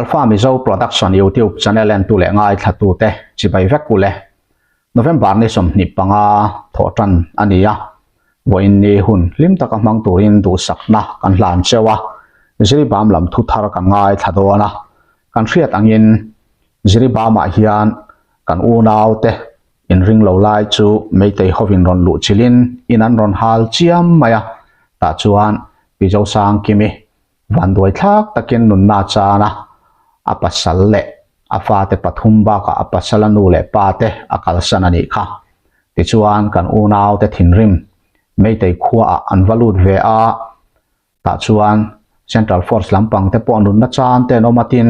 Alpha Mizo Production YouTube channel entu leh ngaithlatute chibai vek u le. November ni 25 thawh tan a ni a, vawiin ni hun hlim taka hmang turin duhsakna kan hlan cheu a, Ziribam lam thu thar kan ngaithla dawn a, kan hriat angin Ziribamah hian kan unaute inring lo lai chu Meitei hovin rawn luh chilhin in an rawn hal chiam mai a, tah chuan Pi Zosangkimi Vanduai thlak takin nunna a chan a, a pasal leh a fate pathum bakah a pasala nu leh pa te a kalsan a nih kha. Tichuan kan unaute thinrim Meitei khuaah an va lut ve a, tah chuan Central Force lampang te pawh nunna chan te an awm atin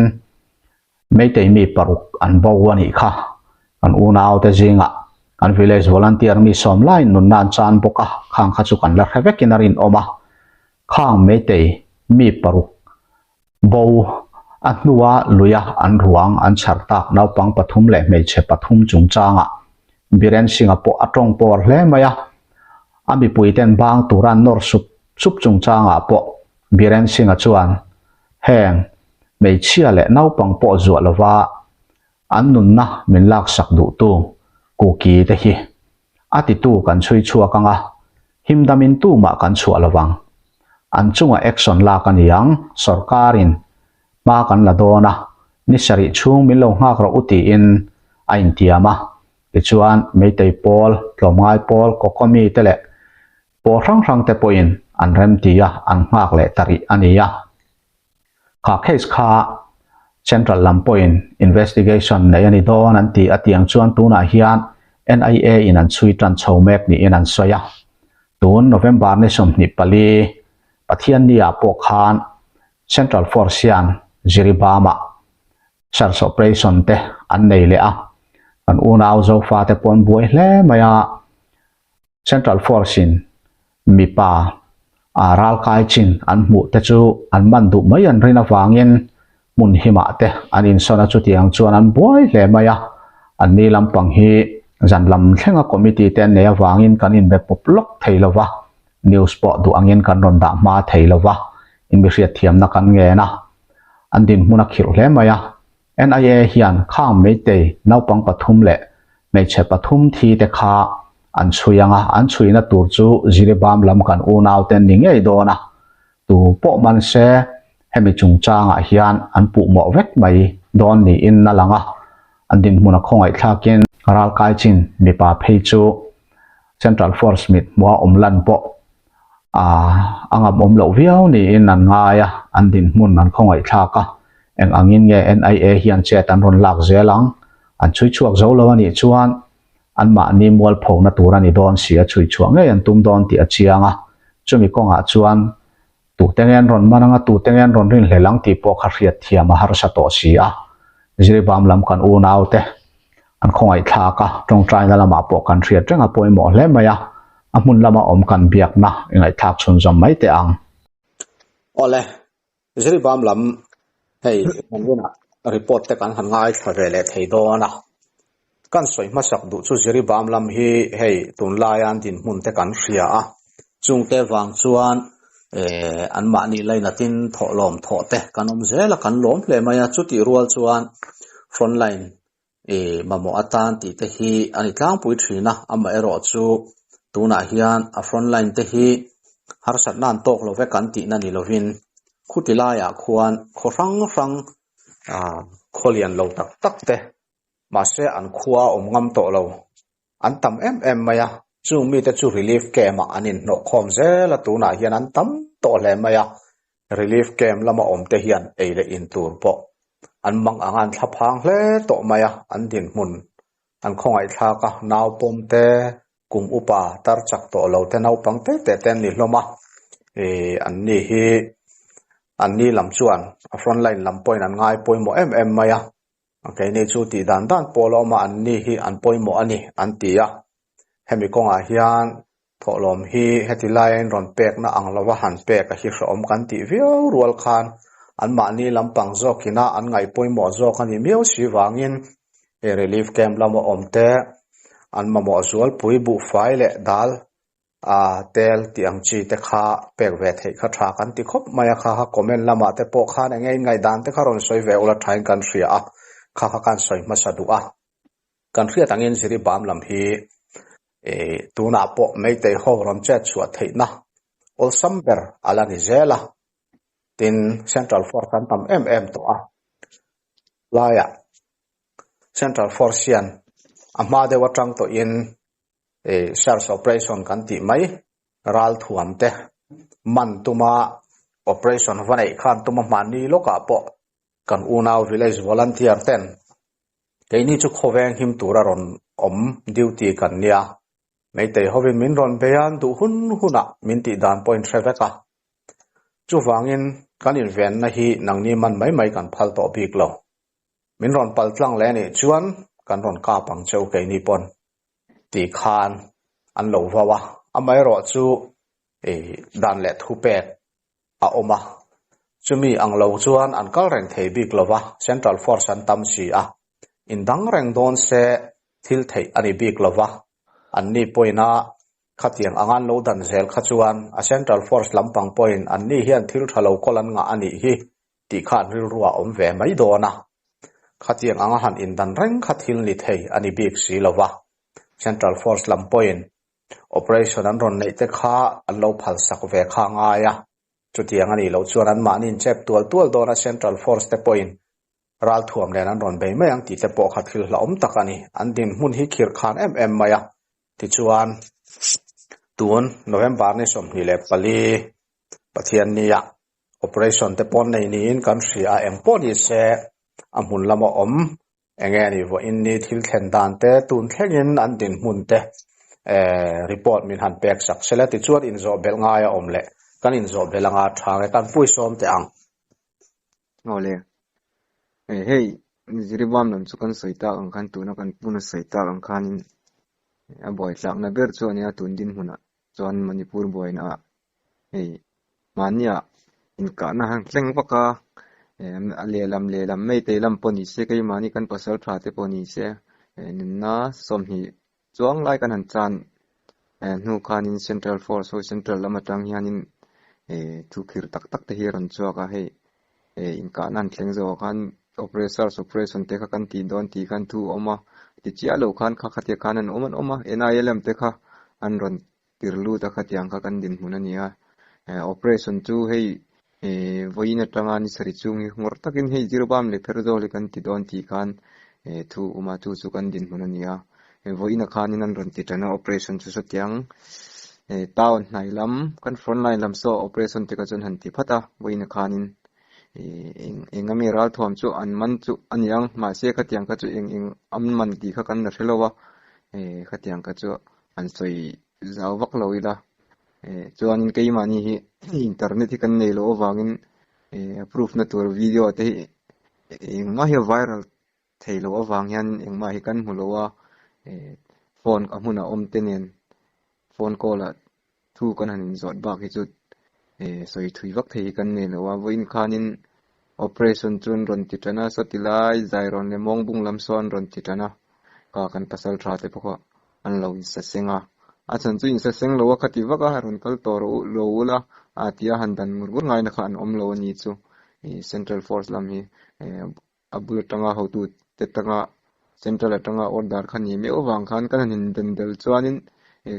Meitei mi paruk an bo a nih kha. Kan unaute zingah kan village volunteer mi sawm laiin nunna an chan bawk a, khang kha chu kan la hre vekin a rinawm a. Khang Meitei mi paruk bo a hnua luia an ruang an chhar tak naupang pathum leh hmeichhe pathum chungchangah Biren Singh-a pawh a tawng pawr hle mai a. A mipuiten bang tura an nawr sup sup chungchangah pawh Biren Singh-a chuan heng hmeichhia leh naupang pawh zuah lova an nunna min laksak duhtu Kuki te hi A titu kan chhui chhuak ang a, himdamin tumah kan chhuah lo vang. An chungah action lak a ni ang, sorkarin hma kan la dawn a, ni sarih chhung min lo nghak rawh u tiin a intiam a. Tichuan, Meitei pawl, tlawmngai pawl, Kokomi te leh pawl hrang hrang te pawhin an remti a, an nghak leh ta rih a ni a. Kha case kha Central lam pawhin investigation nei a ni dawn an ti a tiang chuan tunah hian NIA in an chhui tan chho mek niin an sawi a. Tun November ni 24 Pathianni ah pawh khan Central Force hian Jiribam-ah search operation te an nei leh a, kan unau Zofa te pawh an buai hle mai a. Central Force in mipa a ralkai chin an hmuh te chu an man duh mai an rin avangin hmun himah te an insawn a, chutiang chuan an buai hle mai a, an ni lampang hi zan lam thlenga committee te an nei avangin kan inbe pawp lawk thei lo va, news pawh duh angin kan rawn dah hma thei lo va, inbihriat thiamna kan ngen a, an dinhmun a khirh hle mai a. NIA hian khang Meitei naupang pathum leh hmeichhe pathum thi te kha an chhui ang a, an chhuina tur chu Jiribam lam kan unau te an ni ngei dawn a, tu pawh man se hemi chungchangah hian an puhmawh vek mai dawn niin a lang a, an dinhmun a khawngaihthlakin ralkai chin mipa phei chu Central Force mit hmuha awm lan pawh a ngam awm loh viau niin an ngai a, an dinhmun an khawngaihthlak a, eng angin nge NIA hian chet an rawn lak zel ang, an chhui chhuak zo lo a nih chuan anmahni mualphona tur a ni dawn si a, chhui chhuah ngei an tum dawn tih a chiang a, chumi kawngah chuan tute nge an rawn man ang a, tute nge an rawn rinhlelh ang tih pawh kha hriat thiam a harsa tawh si a, Jiribam lam kan unaute an khawngaihthlak a, tawngtaina lamah pawh kan hriat reng a pawimawh hle mai a, a hmun lama awm kan biakna i ngaihthlak chhunzawm mai teh ang. Awle, Jiribam lam hei kan hunah report te kan han ngaithla ve leh thei dawn a, kan sawi hmasak duh chu Jiribam lam hi hei tunlaia an dinhmun te kan hria a, chungte vang chuan eh anmahni lainatin thawhlawm thawh te kan awm zel a, kan lawm hle mai a, chutih rual chuan frontline eh mamawh atan tih te hi a ni tlangpui thin a, amaherawh chu tunah hian a frontline te hi harsatna an tawk lo vek an tihna ni lovin khuti laiah khuan khaw hrang hrang ah khaw lian lo tak tak te mahse an khua a awm ngam tawh lo an tam em em mai a, chung mite chu relief camp ah an inhnawh khawm zel a tunah hian an tam tawh hle mai a, relief camp lama awm te hian ei leh in tur pawh an mang ang a an thla phang hle tawh mai a, an dinhmun an khawngaihthlak a, nau pawm te, kum upa tar chak tawh lo te naupang te te te an ni hlawm a, ih an ni hi an ni lam chuan a front line lam pawhin an ngai pawimawh em em mai a. Keini chu tih dan dan pawh la awm a, an ni hi an pawimawh a ni an ti a. Hemi kawngah hian thawhlawm hi heti laia in rawn pekna ang lova han pek a hi hrehawm kan tih viau rual khan anmahni lampang zawkina an ngaih pawimawh zawk a nih miau si vangin he relief camp lama awm te an mamawh zualpui buhfai leh dal. A tel tih ang chi te kha pek ve theih kha tha kan ti khawp mai a, kha kha comment lamah te pawh khan enge in ngaihdan te kha rawn sawi ve ula thain kan hria a, kha kha kan sawi hmasa duh a. Kan hriat angin Jiribam lam hi tunah pawh Meitei ho rawn chet chhuah theihna awlsam ber a la ni zel a, tin Central Force an tam em em tawh a, laiah Central Force hian a hma deuh atang tawhin Search operation kan tih mai ralthuam te man tuma operation va neih khan tuma hmanni lawkah pawh kan unau village volunteer ten keini chu khawveng him tura rawn awm duty kan nia Meitei hovin min rawn bei a, duh hun hunah min tih dan pawh in hre vek a. Chuvangin kan invenna hi nangni man mai mai kan phal tawh bik lo. Min rawn pal tlang leh anih chuan kan rawn kap ang cheu keini pawn ti khan an lo vau a, amaherawh chu dan leh thupek a awm a, chumi ang lo chuan an kal reng thei bik lo va, Central Force an tam si a, indang reng dawn se thil theih a ni bik lo va, anni pawhin a khatiang anga an lo dan zel kha chuan a Central Force lampang pawhin anni hian thil tha lo kawl an ngah a nih hi tih kha an rilru a awm ve mai dawn a, khatiang anga han indan reng kha thil ni thei a ni bik si lo va, Central Force lam pawhin operation an rawn neih te kha an lo phalsak ve kha a ngai a, chutiang a nih loh chuan anmahni inchep tual tual dawn a Central Force te pawhin ralthuam nen an rawn bei mai ang tih te pawh kha thil hlauhawm tak a ni. An dinhmun hi khirh khan em em mai a, tichuan tun November ni 24 Pathiannia Operation te pawh nei niin kan hria a, eng pawh ni se a hmun lama awm eng nge ni vawiin ni thil thlen dan te tun thlengin an dinhmun te report min han pek sak sela tichuan inzawh belh ngai a awm leh kan inzawh belh anga tha nge kan puisawm teh ang. Awle, hei Jiribam lam chu kan sawi tak ang khan tuna kan puna sawi tak ang khanin a buaithlakna ber chu a nia tun dinhmunah chuan Manipur buaina ah hei mahnia inkahna han thleng vak a a lehlam lehlam meitei lam pawh ni se keimahni kan pasal tha te pawh ni se nunna 20 chuang lai kan han chan hnu khanin central force ho central lam atang hianin thu khir tak tak te hi a rawn chhuak a hei inkahna an thleng zawh ah khan operation operation te kha kan tih dawn tih khan thu a awm a ti chiah loh khan kha khatia khan an awm an awm a N_I_L_M te kha an rawn tir lut a khatiang kha kan dinhmun a ni a operation chu hei vawiin atanga ni sarih chung hi ngawrh takin hei Jirobam leh Pherzawl hi kan ti dawn tih khan thu a awm a chu chu kan dinhmun a ni a vawiin ah khanin an rawn ti tan a operation chu sawtiang town hnai lam kan front line lam saw operation te kha chuan han ti phat a vawiin ah khanin eng eng ami ralthuam chu an man chu a ni ang mahse khatiang kha chu eng eng an man tih kha kan la hre lo a khatiang kha chu an sawi zau vak lo ila chuanin keimahni hi internet hi kan nei loh avangin proof na tur video te hi engmah hi a viral thei loh avang hian engmah hi kan hmu lo a phone a hmunah awm te nen phone call ah thu kan han inzawt bak hi chu sawi thui vak thei hi kan nei lo a vawiin khanin operation chu an rawn ti tan a sawti lai Zairawn leh Mawngbung lam saw an rawn ti tan a ka kan pasal tha te pawh kha an lo insaseng a a chhan chu insaseng lo a khati vak a rawn kal tawh rawh u lo ula a ti a han dan ngur ngur ngaina kha an awm lo a ni chu central force lam hi a bul atanga hotu te tanga central atanga order kha ni meuh avang khan kan han inben bel chuanin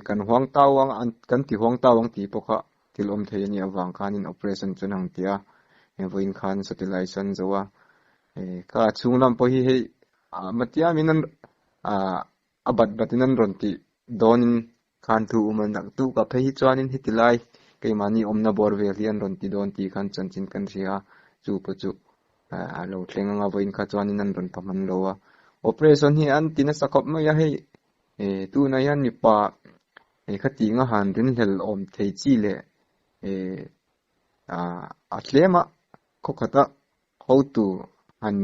kan huang tau ang kan ti huang tau ang tih pawh kha thil awm thei a nih avang khanin operation chu an han ti a vawiin khan satellite chu an zo a ka chhung lam pawh hi hei matiamin an a bat batin an rawn tih dawnin khan thu um an tuk a phei hi chuanin heti lai keimahni awmna bawr vel hi an rawn ti dawn tih khan chanchin kan hria a chu pawh chu a lo thleng anga vawiin kha chuanin an rawn pa hman lo a operation hi an ti nasa khawp mai a hei tunah hian mipa khati nga han rinhlel awm thei chi leh a tlem a khaw khata hotu han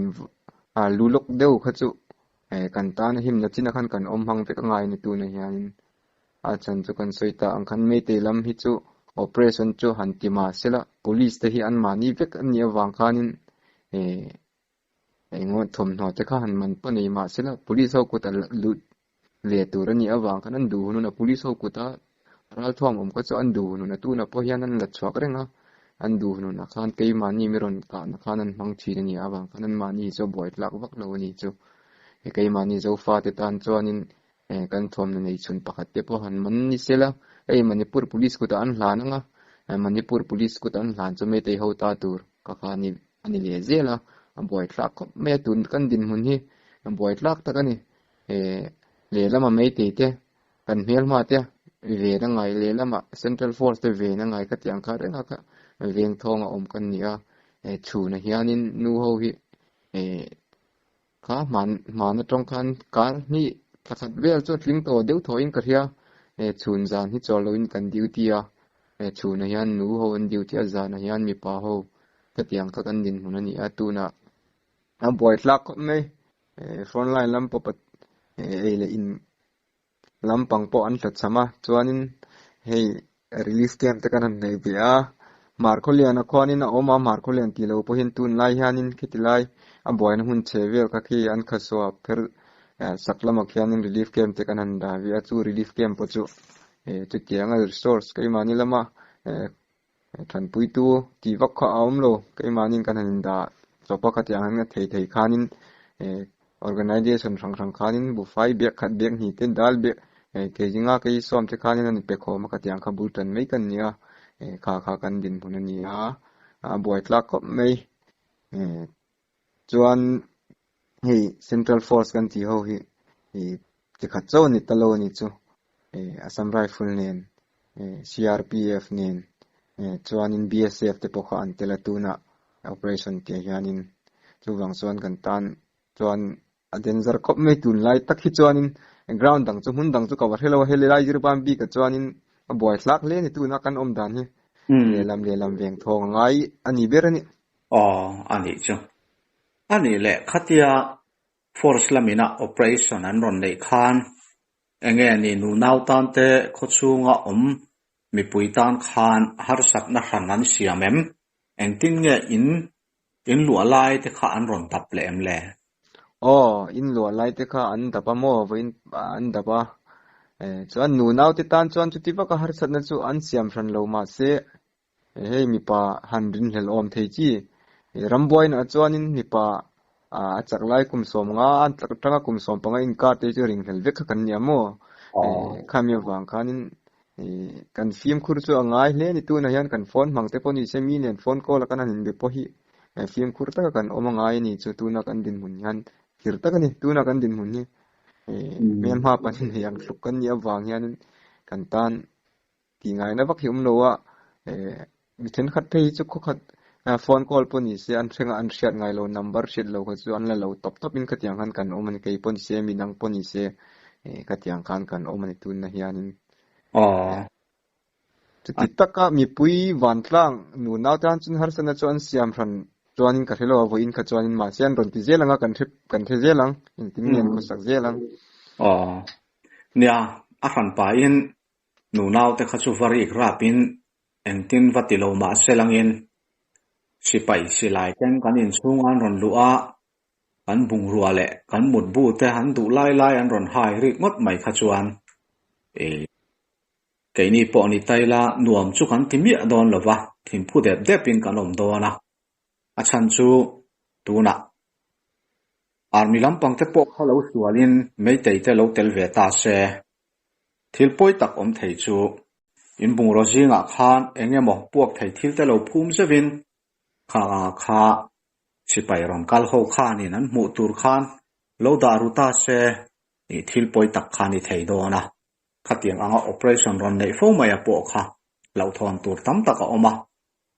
lu lawk deuh kha chu kan tana himna chin ah khan kan awm hmang vek a ngai a ni tunah hianin a chhan chu kan sawi ta ang khan Meitei lam hi chu operation chu han ti mah sela police te hi anmahni vek an nih avang khanin Engemaw thawmhnaw te kha han man pawh nei mahsela police ho kut a lut ve tur a nih avang khan an duh hun hun a police ho kut a Ralthuam awm kha chu an duh hnun a tunah pawh hian an la chhuak reng a, an duh hnunah khan keimahni mi rawn kahna khan an hmang thin a ni avang khan anmahni hi chu a buai tlak vak lo a ni chu. He keimahni Zofate tan chuanin kan thuamhnaw nei chhun pakhat te pawh han man ni sela, hei Manipur Police kutah an hlan ang a, Manipur Police kut an hlan chu Meitei ho ta tur ka kha a ni a ni leh zel a, a buai tlak khawp mai a tun kan dinhmun hi a buai tlak tak a ni. Lehlam a Meitei te Kan hmelhma te ven a ngai lehlamah Central Force te ven a ngai kha tih ang kha reng a kha veng thawng a awm kan ni a, chhunah hianin nu ho hi kha hman hman atang khan kar hnih thla khat vel chu a tling tawh deuh thawhin ka hria, chhun zan hi chawl loin kan duty a, chhunah hian nu ho an duty a zanah hian mipa ho khatiang kha kan dinhmun a ni a, tunah a buaithlak khawp mai front line lam pawh ei leh in Lampang pawh an hlawtchham a, chuanin hei relief camp te kan han nei ve a, Hmarkhawliana khuanin a awm a, Hmarkhawlian tih lo pawhin tunlai hianin khiti lai a buaina hmun chhe vel kha khi an khasua pher sak lamah khianin relief camp te kan han dah ve a, chu relief camp pawh chu chutianga resource keimahni lama Thanpuitu tih vak kha a awm lo, keimahniin kan han indah chawp a, khatiang hian a thei thei khanin eh organization hrang hrang khanin buffet biak khat biak hnih te dal biak eh kei zinga kei sawm te khanin an inpe khawm a, khatiang kha bul tan mai kan ni a, eh kha kha kan dinhmun a ni a, a buai tlak khawp mai eh chuan hei central force kan tih ho hi ih tikhat chauh a ni ta lo a ni chu ih Assam Rifle nen ih CRPF nen ih chuanin BSF te pawh kha an tel a tunah operation tih ah hianin chuvang chuan kan tan chuan a danger khawp mai tunlai tak hi chuanin ground dang chu hmun dang chu ka va hre lo a helai zirban bikah chuanin a buai thlak hle a ni tuna kan awm dan hi lehlam lehlam veng thawng a ngai a ni ber a ni. Aw, a nih chu. A nih leh khatia force lamina operation an rawn neih khan enge ni nunau tan te khawchhunga awm mipui tan khan harsatna hran an siam em? Engtin nge in in luah lai te kha an rawn dap leh em le? Aw, in luah lai te kha an dap a maw? Vawiin an dap a. Chuan nunau te tan chuan chuti vaka harsatna chu an siam hran lo mahse Hei mipa han rinhlelh awm thei chi. Rambuainaah chuanin mipa a chak lai kum 50 atanga kum 15 inkar te chu ringhlel vek kha kan nia maw? Khami avang khanin kan fimkhur chu a ngai hle a ni. Tunah hian kan phone hmang te pawh ni se mi nen phone call a kan han inbe pawh hi fimkhur taka kan awm a ngai a ni chu tuna kan dinhmun hian khir tak a ni. Tuna kan dinhmun hi hmelhma pahnih nei ang tluk kan nih avang hianin kan tan Tih ngaihna vak hi awm lo a, eh mi thenkhat phei hi chu khawkhat phone call pawh ni se an thlenga an hriat ngai lo number hriat lo kha chu an la lo tawp tawp in khatiang khan kan awm a ni kei pawh ni se mi dang pawh ni se eh khatiang khan kan awm a ni tunna hianin. Aw. Chuti taka mipui vantlang nunau tan chuan harsatna chu an siam hran chuanin ka hre lo a vawiin kha chuanin mahse an rawn ti zel ang a kan hre kan hre zel ang engtin nge an khawsak zel ang. Aw. Nia, a hran pahin Nunaute kha chu va rik rapin engtin va ti lo mah se langin sipai silai keng kan inchhung an rawn luh a, kan bungrua leh kan mutbu te an duh lai lai an rawn hai rik ngawt mai kha chuan ih keini pawh ni ta ila nuam chu kan ti miah dawn lo va, thinphu dep depin kan awm dawn a, a chhan chu tunah army lampang te pawh kha lo sualin meitei te lo tel ve ta se. Thil pawi tak awm thei chu in bungraw zingah khan eng emaw puak thei thil te lo phum zeuhin kha kha sipai rawn kal ho khanin an hmuh tur khan lo dah ru ta se ih thil pawi tak kha ni thei dawn a. Khatiang anga operation rawn neih fo mai a pawh kha hlauhthawn tur tam tak a awm a.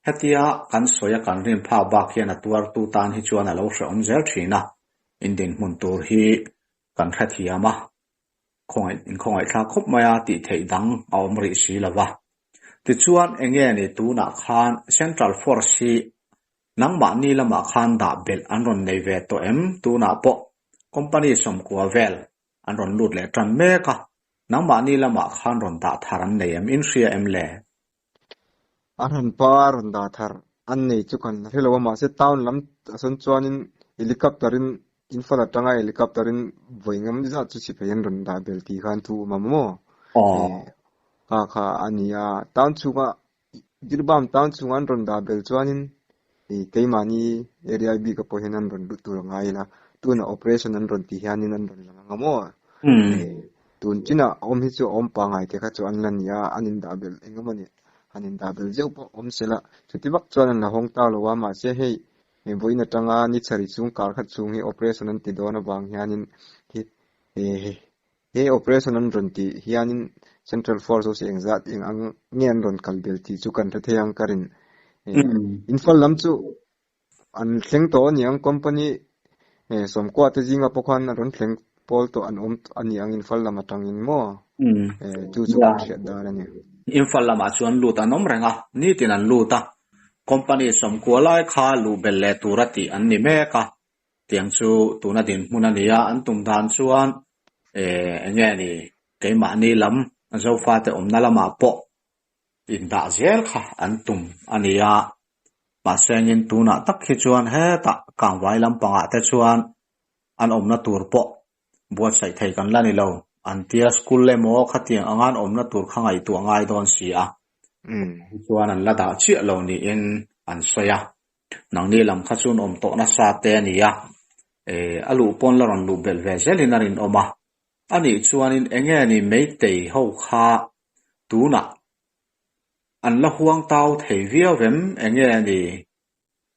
Hetia kan sawi a kan rin phak bak hian a tuartu tan hi chuan a lo hrehawm zel thin a, in dinhmun tur hi kan hrethiam a. Khawngaih inkhawngaihthlak khawp mai a tih theih dang a awm rih si lo va. Tichuan eng nge ni tunah khan Central Force hi nangmahni lamah khan dah belh an rawn nei ve tawh em? Tunah pawh company 90 vel an rawn lut leh tan mek a, nangmahni lamah khan rawn dah thar an nei em? In hria em le? A hranpa a rawn dah thar an nei chu kan hre lo a, mahse town lam a sawn chuanin helicopter in Imphal atanga helicopter in vawi ngam zat chu sipai an rawn dah bel tih khan thu awm a maw? Aw. Kha kha a ni a, town chhunga Jiribam town chhunga an rawn dah bel chuanin ih keimahni area bika pawh hian an rawn lut tur a ngai ila, tunah operation an rawn tih hianin an rawn lang ang a maw? Tun chinah awm hi chu a awm pangngai te kha chu an la ni a, an indah bel eng emaw ni han indah bel zeuh pawh awm se la, chuti vak chuan an la hawng ta lo a, mahse hei vawiin atanga ni chhari chhung kar khat chhung hi operation an ti dawn avang hianin hi He operation an rawn tih hianin Central Force ho chu engzat eng ang nge an rawn kal bel tih chu kan hre thei ang ka rin. Imphal lam chu an thleng tawh a ni ang, company sawmkua te zinga pawh khan a rawn thleng pawl tawh an awm a ni ang Imphal lam atangin maw? Chu chu kan hriat dan a ni. Imphal lamah chuan lut an awm reng a, nitin an lut a, company sawmkua lai kha luh belh leh tura tih an ni mek a, Tiang chu tuna dinhmun a ni a, an tum dan chuan eng nge ni keimahni lam Zofate awmna lamah pawh indah zel kha an tum a ni a. Mahse engin tunah tak hi chuan hetah Kangvai lampangah te chuan an awmna tur pawh buatsaih thei kan la ni lo. An tia school emaw khatiang anga an awmna tur kha ngaihtuah ngai dawn si a. Chuan an la dah chiah lo niin an sawi a. Nangni lam kha chuan awm tawh nasa te a ni a, a luh pawn la rawn luh belh ve zelin a rinawm a. A nih chuanin enge ni Meitei ho kha tunah an la huang tau thei viau em? Enge ni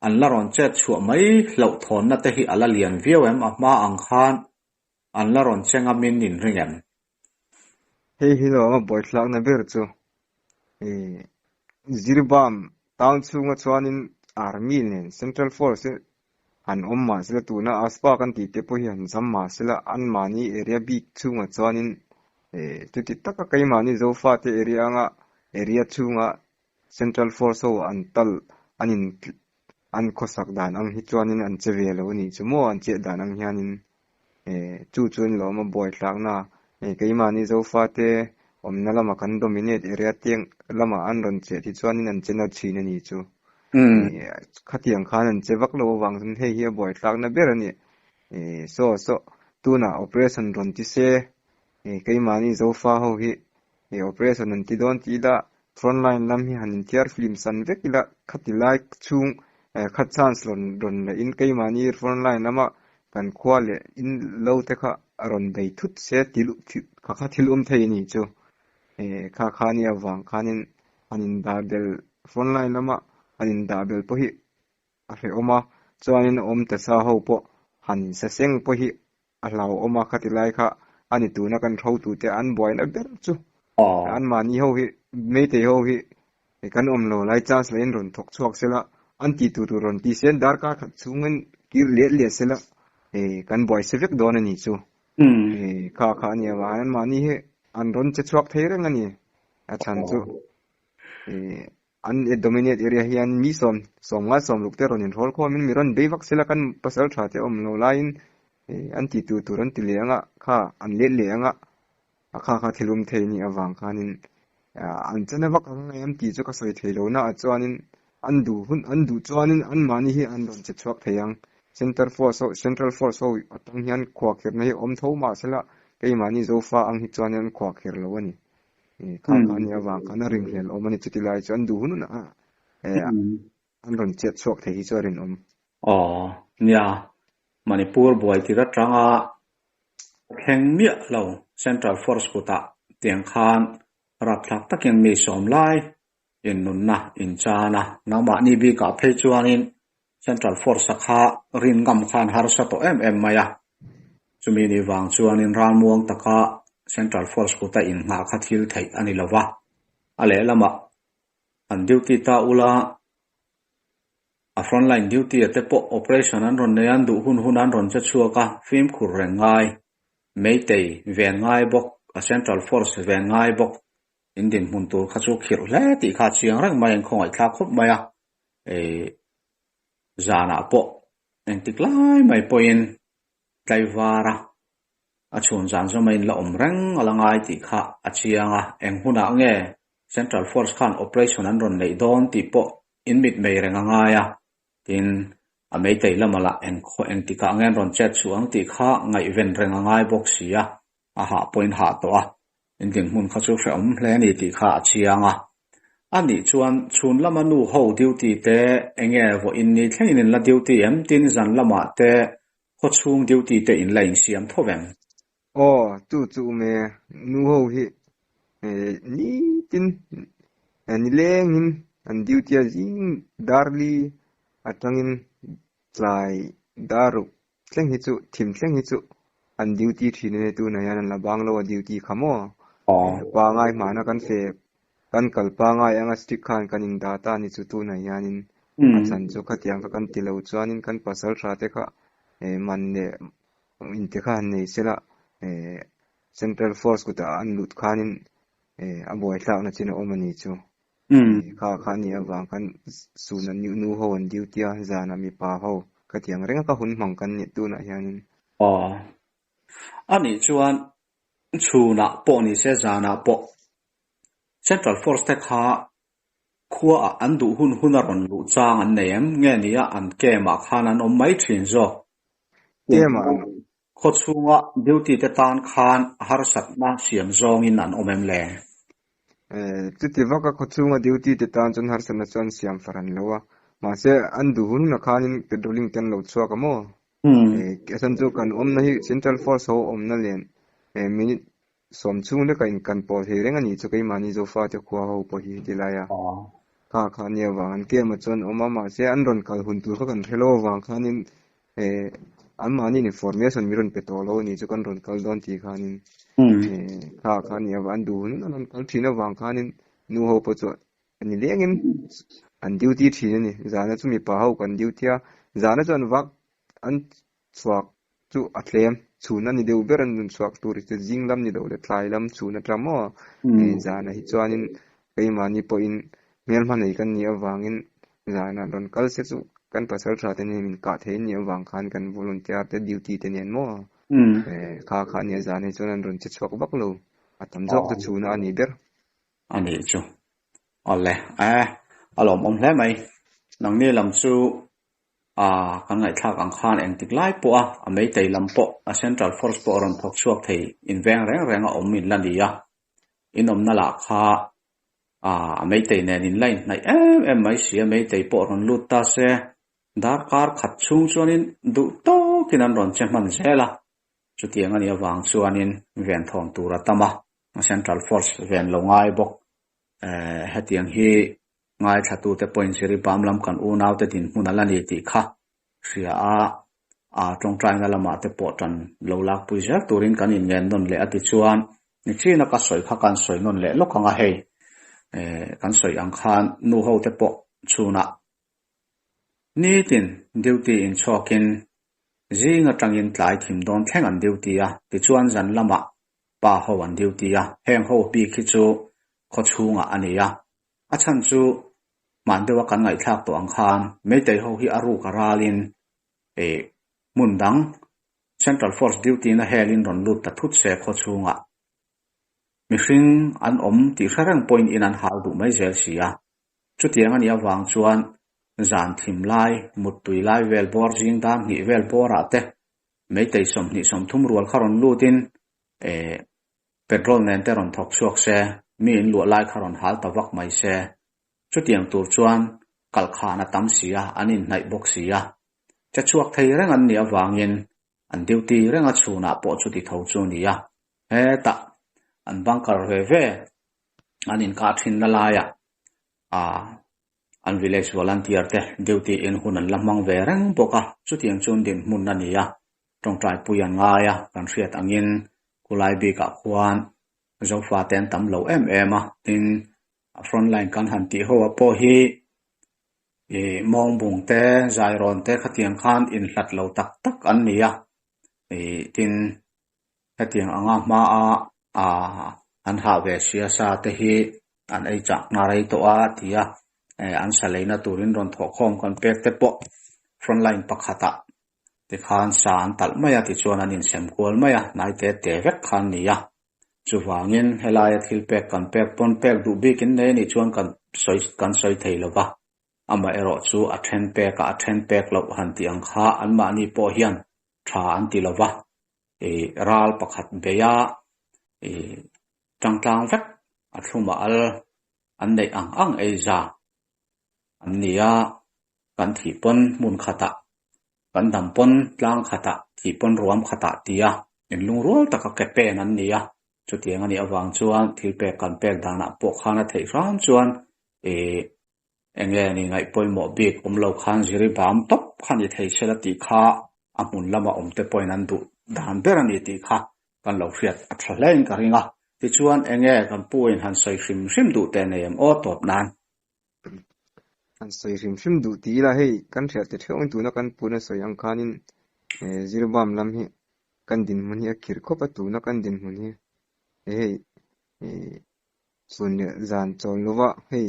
an la rawn chet chhuah mai hlauhthawnna te hi a la lian viau em? A hma ang khan an la rawn che ngamin in ring em? Hei hi lawm a buaithlakna ber chu Jiribam town chhunga chuanin Army nen Central Force hi han awm mah sela tuna ASPA kan tih te pawh hi han zam mah sela anmahni area bik chhungah chuanin chuti taka keimahni Zofate area anga area chhunga Central Force ho an tal an in an khawsak dan ang hi chuanin an che ve lo a nih chu maw an chet dan ang hianin Chu chuan lawm a buai thlakna keimahni Zofate awmna lama kan dominate area tiang lama an rawn chet hi chuanin an che na thin a ni chu. Khatiang khan an che vak lo avang chuan hei hi a buai thlakna ber a ni. Saw saw tunah operation rawn ti se keimahni Zofa ho hi operation an ti dawn tih ila Front line lam hi han inthiar flim san vek ila khati lai chhung kha chance rawn rawn leh in keimahni front line lama kan khua leh in lo te kha a rawn bei thut se thil kha kha thil awm thei a ni chu kha kha nia avang khanin han indah bel front line lama han indah bel pawh hi a hrehawm a chuanin awm ta sa ho pawh han insaseng pawh hi a hlauhawm a khati lai kha a ni tuna kan hotute an buaina ber chu an mahni ho hi Meitei ho hi kan awm lo lai chance leh in rawn thawk chhuak sela an tih tur tur rawn ti se darkar khat chhungin kir let let sela kan buai se vek dawn a ni chu kha kha a nia an mahni hi an rawn che chhuak thei reng a ni a chhan chu An dominate area hian mi sawm, sawmnga sawmruk te rawn inhrawl khawmin mi rawn bei vak sela kan pasal tha te awm lo laiin an tih tur tur an ti leh anga kha an let leh anga a kha kha thil awm thei anih avang khanin an chana vak ang em tih chu ka sawi thei lo na ah chuanin an duh hun an duh chuanin anmahni hi an rawn che chhuak thei ang. Center force ho central force ho atang hian khuahkhirhna hi awm tho mahsela keimahni Zofa ang hi chuanin an khuahkhirh lo a ni. Kha kha ania avang khan a rinhlel awm a ni chuti lai chu an duh hun hunah an rawn chet chhuak thei hi chu a rinawm. Aw nia, Manipur buai tir atanga thleng miah lo Central Force kutah tiang khan rapthlak takin mi sawm lai innunna inchan a, nangmahni bikah phei chuanin Central Force a kha rin ngam khan harsa tawh em em mai a, chumi ni vang chuanin ralmuang taka Central Force kuta innghah kha thil theih a ni lova, a lehlamah an duty ta ula, a frontline duty a te pawh operation an rawn nei a, an duh hun hun an rawn che chhuak a, fimkhur reng ngai, Meitei ven ngai bawk, a Central Force ven ngai bawk, in dinhmun tur kha chu khirh hle tih kha a chiang reng mai a, in khawngaihthlak khawp mai a. Zanah pawh engtik lai mai pawhin tlaivar a, a chhun zan zawm a inla awm reng a la ngai tih kha a chiang a, eng hunah nge Central Force khan operation an rawn neih dawn tih pawh in mit mei reng a ngai a, tin a meitei lama lah eng khaw engtikah nge an rawn chet chhuah ang tih kha ngaihven reng a ngai bawk si a, a hah pawhin hah tawh a. In dinhmun kha chu hrehawm hle a ni tih kha a chiang a. A nih chuan chhun lama nu ho duty te enge vawiin ni thlengin in la duty em? Tin zan lamah te khawchhung duty te in la insiam tho vem? Aw, chu chu um e, nu ho hi nitin nilengin an duty a zing darli atangin tlai daruk Thleng hi chu, thim thleng hi chu an duty thin a ni tunah hian an la bang lo a duty kha maw? Pangai hmana kan fe kan kal pangai anga strict khan kan in dah ta a ni chu tunah hianin a chhan chu khatiang kha kan ti lo chuanin kan pasal tha te kha man leh in te kha han nei sela central force kutah an lut khanin a buaithlakna chin a awm a ni chu. Kha kha nih avang khan suna nu ho an duty a, zana mipa ho ka ti ang reng a, ka hun hmang kan nih tunah hianin. Aw. A nih chuan chhunah pawh ni se zanah pawh Central Force te kha khuaah an duh hun hun a rawn luh chang an nei em? Nge nia an camp ah khan an awm mai thin zawk? Camp ah an awm. Khaw chhunga duty te tan khan harsatna siam zawngin an awm em le? Chuti vaka khaw chhunga duty te tan chuan harsatna chu an siam far an lo a, mahse an duh hun hunah khanin patrolling te an lo chhuak a maw? A chhan chu kan awmna hi Central Force ho awmna len minute Sawm chhung leka in kan pawl thei reng a nih chu keimahni Zofate khua ho pawh hi heti lai a kha kha nia vang an kem a chuan awm a mahse an rawn kal hun tur kha kan hre lo avang khanin eh anmahni information min rawn pe tawh lo a nih chu kan rawn kal dawn tih khanin eh kha kha nia vang an duh hun an rawn kal thin avang khanin nu ho pawh chu a ni lengin an duty thin a ni zana chu mipa ho kan duty a zana chu an vak an chhuak chu a tlem chhun a ni deuh ber a nun chhuak tur hi chu zing lam ni loh leh tlai lam chhun atang maw hei zanah hi chuanin keimahni pawhin hmelhma nei kan nih avangin zanah rawn kal se chu kan pasal tha te nen min kah thei anih avang khan kan volunteer te duty te nen maw kha kha ania zanah hi chuan an rawn che chhuak vak lo a tam zawk chu chhun a ni ber. A nih chu. Awle e a lawmawm hle mai. Nangni lam chu A, kan ngaihthlak ang khan engtik lai pawh a, a Meitei lam pawh, a Central Force pawh a rawn thawk chhuak thei inveng reng reng a awm in la ni a. In awmna lah kha a, a Meitei nen in la inhnaih em em mai si a, Meitei pawh rawn lut ta se, darkar khat chhung chuanin duh tawkin an rawn che hman zel a. Chutiang a nih avang chuanin venthawn tur a tam a, Central Force ven lo ngai bawk. Hetiang hi Ngaithlatute pawhin Jiribam lam kan unaute dinhmun a la ni tih kha hria a, a tawngtaina lamah te pawh tan lo lakpui zel turin kan inngen nawn leh a ti chuan nichina ka sawi kha kan sawi nawn leh lawk ang a hei kan sawi ang khan nu ho te pawh chhunah nitin duty inchhawkin zing atangin tlai thim dawn thleng an duty a tichuan zan lamah pa ho an duty a heng ho bik hi chu khaw chhungah a ni a. A chhan chu hman deuha kan ngaihthlak tawh ang khan Meitei ho hi a ruk a ralin ih hmun dang Central Force duty na helin rawn lut ta thut se khaw chhungah mihring an awm tih hre reng pawhin in an hal duh mai zel si a. Chutiang a nih avang chuan zan thim lai, muttui lai vel bawr zing dar hnih vel bawrah te Meitei 20 30 rual kha rawn lutin ih Petrol nen te rawn thawk chhuak se, mi in luah lai kha rawn hal ta vak mai se. Chutiang tur chuan kalkhan a tam si a, an inhnaih bawk si a. Che chhuak thei reng an nih avangin an duty reng a chhunah pawh chuti tho chu a ni a. Hetah an bunker ve ve an inkah thinna laiah ah an village volunteer te duty in hun an la hmang ve reng bawk a, chutiang chuan dinhmun a ni a. Tawngtaipui an ngai a, kan hriat angin khulai bikah khuan Zofate an tam lo em em a, tin front line kan han tih ho ah pawh hi ih Mawngbung te, Zairawn te khatiang khan inhlat lo tak tak an ni a, ih tin hetiang anga hmaa ah an hah ve sia sa te hi an ei chak hna rei tawh a ti a, an sa leina turin rawn thawhkhawm kan pek te pawh front line pakhatah Tikhan sa an talh mai a, tichuan an insem kual mai a, hnai te te vek kha an ni a. Chuvangin helaia thil pek kan pek pawn pek duh bikin nei anih chuan kan sawi kan sawi thei lo va. Amaherawh chu a then pek a, a then pek loh han tih ang kha anmahni pawh hian tha an ti lo va. Ih ral pakhat bei a, ih. Tangtlang vek a thlum a al an neih ang ang ei za an ni a, kan thih pawn hmun khatah, kan dam pawn tlang khatah, thih pawn ruam khatah tia inlungrual taka ke pen an ni a. Chutiang a nih avang chuan thil pek kan pek danah pawh khan a theih hram chuan ih enge ni ngaih pawimawh bik awm lo khan Jiribam tawp kha ni thei se la tih kha a hmun lama awmte pawhin an duh dan ber a ni tih kha kan lo hriat a tha hlein ka ring a. Tichuan enge kan pu in han sawi hrim hrim duh teh nei em aw tawp nan. Han sawi hrim hrim duh ti ila hei kan hriat te theuhin tuna kan puna sawi ang khanin Jiribam lam hi kan dinhmun hi a khirh khawp a tuna kan dinhmun hi hei chhun leh zan chawl lova hei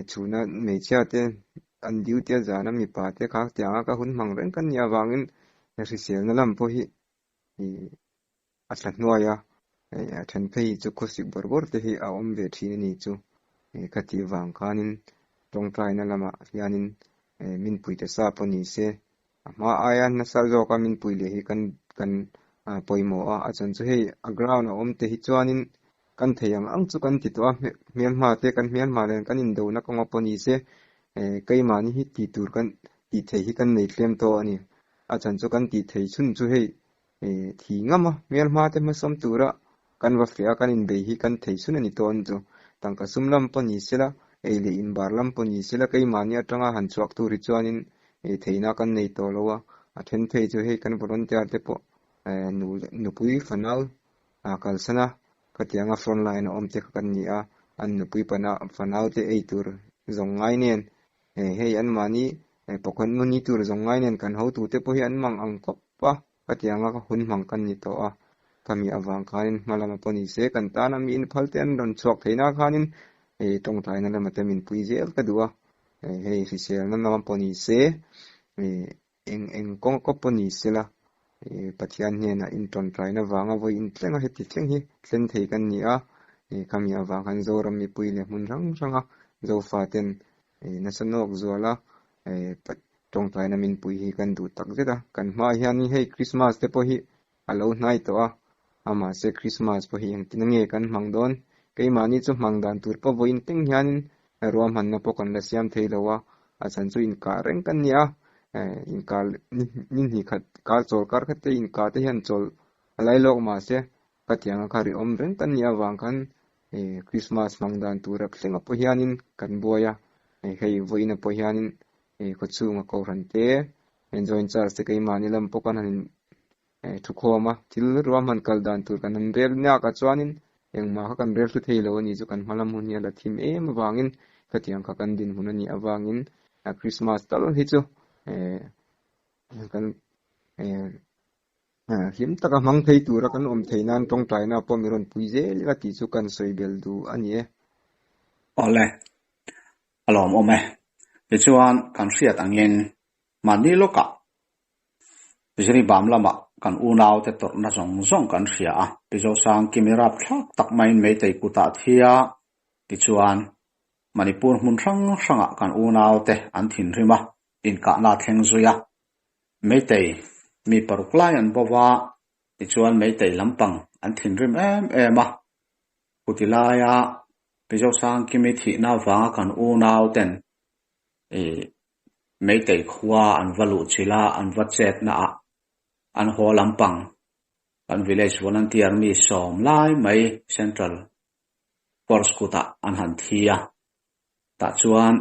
chhuna hmeichhia te an duty a zana mipa te kha tianga ka hun hmang reng kan nih avangin hriselna lam pawh hi a thla hnuai a, a then phei hi chu khawsik bawrh bawrh te hi a awm ve thin a ni chu. Ka tih vang khanin tawngtaina lamah hianin min pui ta sa pawh ni se, a hma aia nasa zawka min pui leh hi kan kan pawimawh a, a chhan chu hei a ground a awm te hi chuanin kan thei ang ang chu kan ti tawh a, hmelhma te kan hmelhma nen kan indona kawnga pawh ni se keimahni hi tih tur kan tih theih hi kan nei tlem tawh a ni. A chhan chu kan tih theih chhun chu hei thi ngam a, hmelhma te hmasawm tura kan va fiah a, kan inbei hi kan thei chhun a ni tawn chu. Tangka sum lam pawh ni sela, ei leh inbar lam pawh ni sela, keimahni atanga han chhuak tur hi chuanin theihna kan nei tawh lo a, a then phei chu hei kan volunteer te pawh nu leh nupui fanau kalsan a, khatianga front line a awm te kha kan ni a, an nupui fanau te ei tur zawng ngai nen hei anmahni pakhat ni tur zawng ngai nen kan hotute pawh hi an mang ang khawp a. Khatianga ka hun hmang kan ni tawh a, khami avang khanin hma lama pawh ni se kan tana mi inphal te an rawn chhuak theihna khanin hei tawngtaina lama te min pui zel ka duh a, hei hriselna lama pawh ni se eng eng kawng kawp pawh ni sela Pathian hnenah intawngtaina vanga vawi inthleng a heti thleng hi thlen thei kan ni a, khami avang khan Zoram mipui leh hmun hrang hranga Zofaten nasa nawk zuala Tawngtaina min pui hi kan duh tak zet a, kan hmaah hianin hei Krismas te pawh hi a lo hnai tawh a, amahse Krismas pawh hi engtin nge kan hmang dawn? Keimahni chu hmang dan tur pawh vawiin teng hianin ruahmanna pawh kan la siam thei lo a, a chhan chu inkah reng kan ni a, inkah ni hnih khat kar chawl kar khat te inkah te hian chawl a lai lawk mahse Khatianga kha ri awm reng kan nih avang khan Krismas hmang dan tura thlenga pawh hianin kan buai a, hei vawiina pawh hianin khawchhunga kohhran te joint charge te keimahni lam pawh kan han in thukhawm a, thil ruahman kal dan tur kan han rel nakah chuanin engmah kha kan rel hlu thei lo a nih chu kan hma lam hun hi a la thim em avangin khatiang kha kan dinhmun a nih avangin Krismas tal hi chu kan Hlim taka hmang phei tura kan awm theih nan tawngtaina pawh mi rawn pui zel ila tih chu kan sawi bel duh a ni e. Awle, a lawmawm e. Tichuan, kan hriat angin mahni lawkah Jiribam lamah kan unaute tawrhna zawng zawng kan hria a, Pizosang Kimi rapthlak tak maiin Meitei kutah thi a, tichuan Manipur hmun hrang hrangah kan unaute an thinrim a, inkahna a thleng zui a. Meitei mi paruk lai an bo va, tichuan Meitei lampang an thinrim em em a. Kuti laia Pizosangkimi thihna avanga kan unau ten ih Meitei khua an va luh chilh a, an va chetna ah an haw lampang kan village volunteer mi sawm lai mai Central Force kutah an han thi a. Tah chuan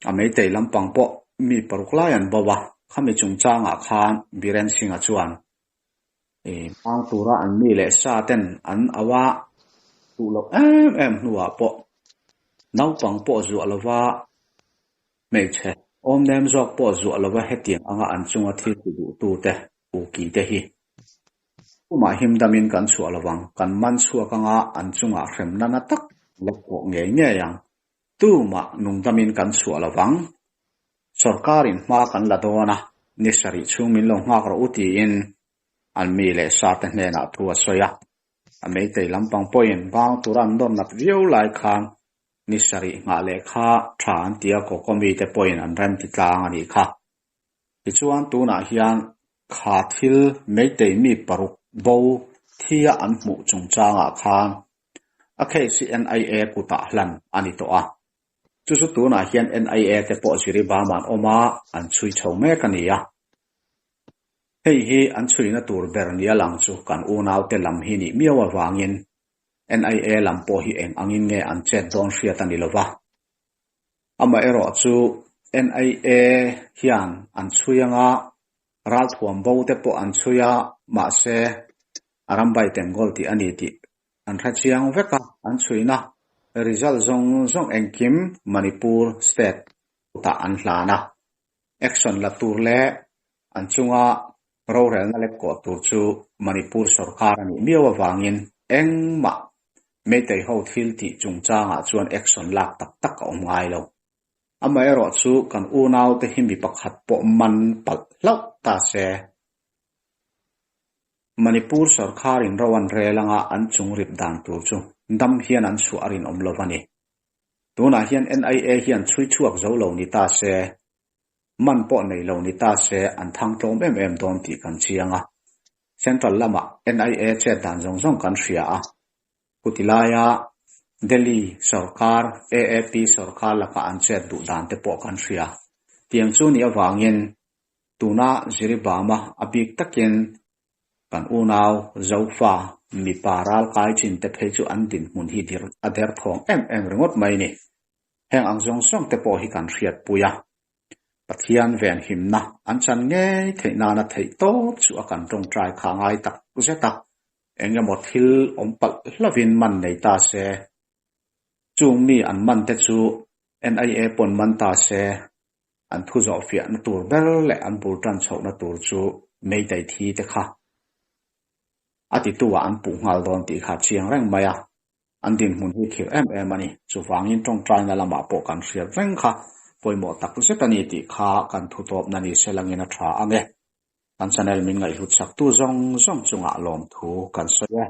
a Meitei lampang pawh mi paruk lai an bo a, khami chungchangah khan Biren Singh-a chuan hmang tura an mi leh sa ten an au a, duh loh em em hnuah pawh naupang pawh zuah lova hmeichhe awm nem zawk pawh zuah lova hetiang anga an chunga thil ti duhtute Kuki te hi Tumah him damin kan chhuah lovang, kan man chhuak anga an chungah hremna na tak la pawh ngei ngei ang. Tumah nung damin kan chhuah lovang. Sorkarin hma kan la dawn a, ni sarih chhung min lo nghak rawh u tiin an mi leh sate hnenah thu a sawi a. A meitei lampang pawhin bang tura an nawr nat viau lai khan ni sarih nghah leh kha tha an ti a, Kawkaw mite pawhin an rem ti tlang a nih kha. Tichuan tunah hian kha thil Meitei mi paruk bo thia an hmuh chungchangah khan A case hi NIA kutah hlan a ni tawh a. Chu chu tunah hian NIA te pawh Jiribam an awm a, an chhui chho mek a ni a. Hei hi an chhuina tur ber nia lang chu kan unaute lam hi nih miau avangin NIA lam pawh hi eng angin nge an chet dawn hriat a ni lova. Amaherawhchu NIA hian an chhui anga ralthuam bo te pawh an chhui a, mahse a rambai tengkawl tih a ni tih an hre chiang vek a, an chhuina result zawng zawng engkim Manipur state kutah an hlan a, action la tur leh an chunga rorelna lek kawh tur chu Manipur sorkar a nih miau avangin engmah Meitei ho thil tih chungchangah chuan action lak tak tak a awm ngai lo. Amaherawhchu kan unaute hi mi pakhat pawh man palh hlauh ta se. Manipur sorkarin ro an rel anga an chung rip dan tur chu dam hian an chhuah a rinawm lo a ni. Tunah hian NIA hian chhui chhuak zo lo ni ta se, man pawh nei lo ni ta se an thang tlawm em em dawn tih kan chiang a. Central lamah NIA chet dan zawng zawng kan hria a. Chuti laia Delhi sorkar, AAP sorkar lakah an chet duh dan te pawh kan hria. Tiang chu nih avangin tuna Jiribama a bik takin kan unau Zofa mipa ralkai chin te phei chu an dinhmun hi a derthawng em em ringawt mai ni. Heng ang zawng zawng te pawh hi kan hriatpui a. Pathian venhimna an chan ngei theih nana theih tawp chu a kan tawngtai kha ngai tak zet a. Eng emaw thil awm palh hlovin man nei ta se. Chung mi an man te chu NIA pawn man ta se. An thu zawh fiahna tur ber leh an bul tan chhohna tur chu Meitei thi te kha a titu ah an puh nghal dawn tih kha chiang reng mai a. An dinhmun hi thir em em a ni. Chuvangin tawngtaina lamah pawh kan hriat reng kha pawimawh tak zet a ni tih kha kan thu tawpna ni se langin a tha ang e. Kan channel min ngaihhlut chaktu zawng zawng chungah lawmthu kan sawi e.